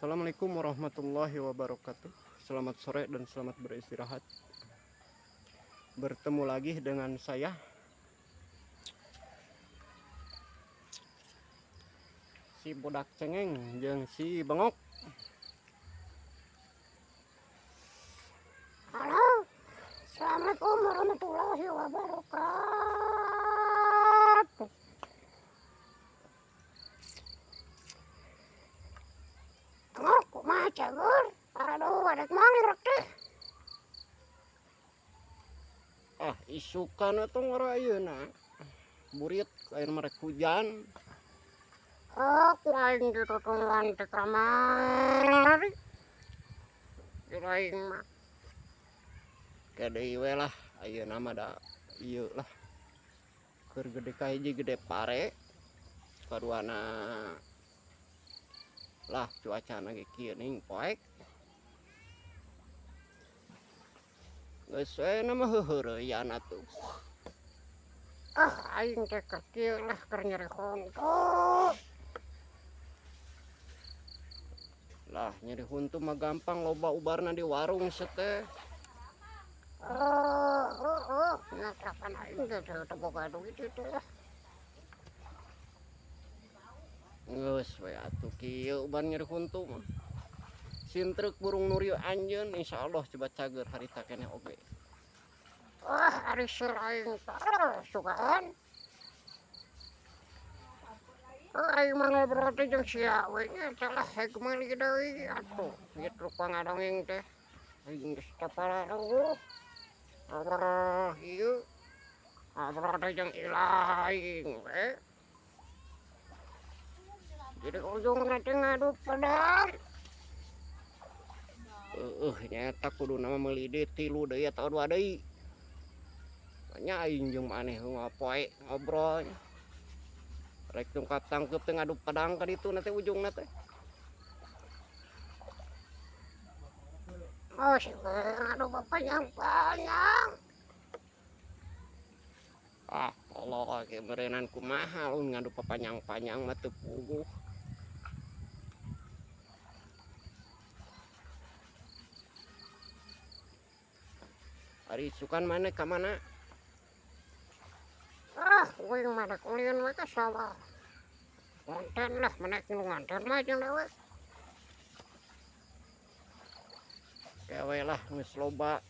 Assalamualaikum warahmatullahi wabarakatuh. Selamat sore dan selamat beristirahat. Bertemu lagi dengan saya, si Bodak Cengeng jeung si Bengok. Halo, assalamualaikum warahmatullahi wabarakatuh. Bengok, kumaha cagur? Aduh, adek mangrek teh. Ah, isukan atuh ngora ayeuna. Burit ayeuna mah rek hujan. Oh, ku aing ditutulungan ti kamari. Di aing mah. Ke deui we lah, ayeuna mah da ieu lah. Keur gede kahiji gede pare. Kaduana lah cuacana ge kieu ning poek. Geus we na mah heuheureyan atuh. Ah, aing teh keur kieu lah keur nyeri huntu. Lah nyeri huntu mah gampang loba ubarna di warung seteh. Oh, ngatrapan aing teh teu boga duit itu lah. Geus we atuh kieu ubar nyeri huntu mah. Sintrek burung nuriu anjeun insyaallah coba cager harita keneh oge. Wah, ari seur aing teh sugaan. Aing mah ngobrol teh jeung sia we nya teh lah heg meuli deui atuh. Kitu pangadongeng teh. Aing geus teu pararuguh. Ngobrol ieu. Ngobrol teh jeung ilaing we. Jadi ujungna teh ngadu pedang. Heueuh nyaeta kuduna mah meuli deui 3 deui atawa 2 deui. Nya aing jeung maneh ngopoe ngobrol. Rek tungkap tangkeup teh ngadu pedang ka ditu na teh ujungna teh. Oh, si ngadu panjang-panjang. Ah, tolol ge meureunnan kumaha lamun ngadu papanjang-panjang mah teu puguh. Ari isukan maneh ka mana? Ah, uing mah rek ulin we ka sawah. Ngonten lah, maneh nu ngonten mah jeung dewek. Kewe lah geus loba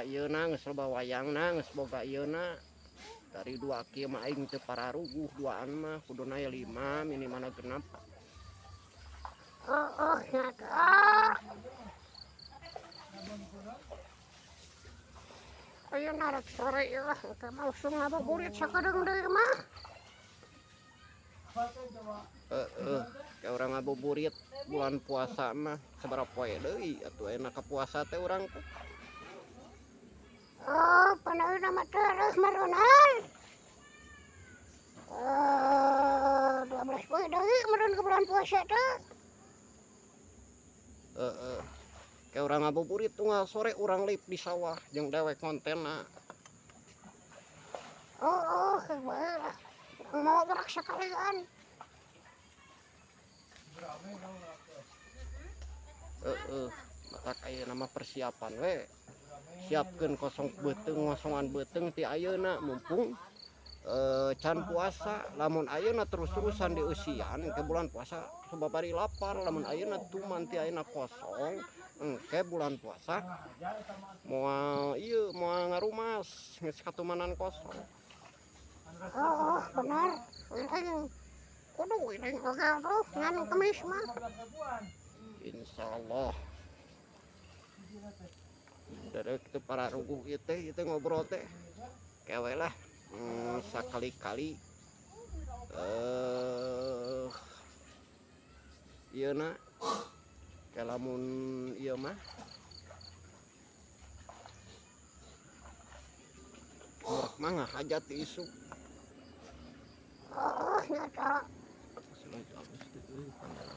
ieuna, geus loba wayangna, geus boga ieuna. Dari 2 kieu mah aing teu pararuguh duaan mah kuduna aya 5 minimalna 6. Oh, nyata. Ayeuna rek sore ieu lah, engke mah usum ngabuburit sakedeung deui mah. Heeh, kayak urang ngabuburit bulan puasa mah sabaraha poe deui atuh ayeuna ka puasa teh urang teh. Oh, panaeuna mah terus meureunan. Oh, 12 poe deui meureun ke bulan puasa teh. Heeh. Kayak urang ngabuburit unggal sore urang live di sawah jeung dewek kontenna. Oh, bae lah. Mau gerak sekalian. Heeh, matak ayeuna mah persiapan we. Siapkeun kosong beuteung, ngosongan beuteung ti ayeuna mumpung can puasa. Lamun ayeuna terus-terusan dieusian ke bulan puasa sababari lapar. Lamun ayeuna tuman ti ayeuna kosong engke bulan puasa moal ieu moal ngarumas geus katumanan kosong. Oh, benar. Aing kudu aing oge atuh ngan kemis mah. Insyaallah. Dari itu para ruguh ieu teh, ieu teh ngobrol teh. Kewe lah, sakali-kali ieu na ke lamun ieu mah murah mah ngahajat di isuk. Oh, nyata. Selain itu, euy, pandangan.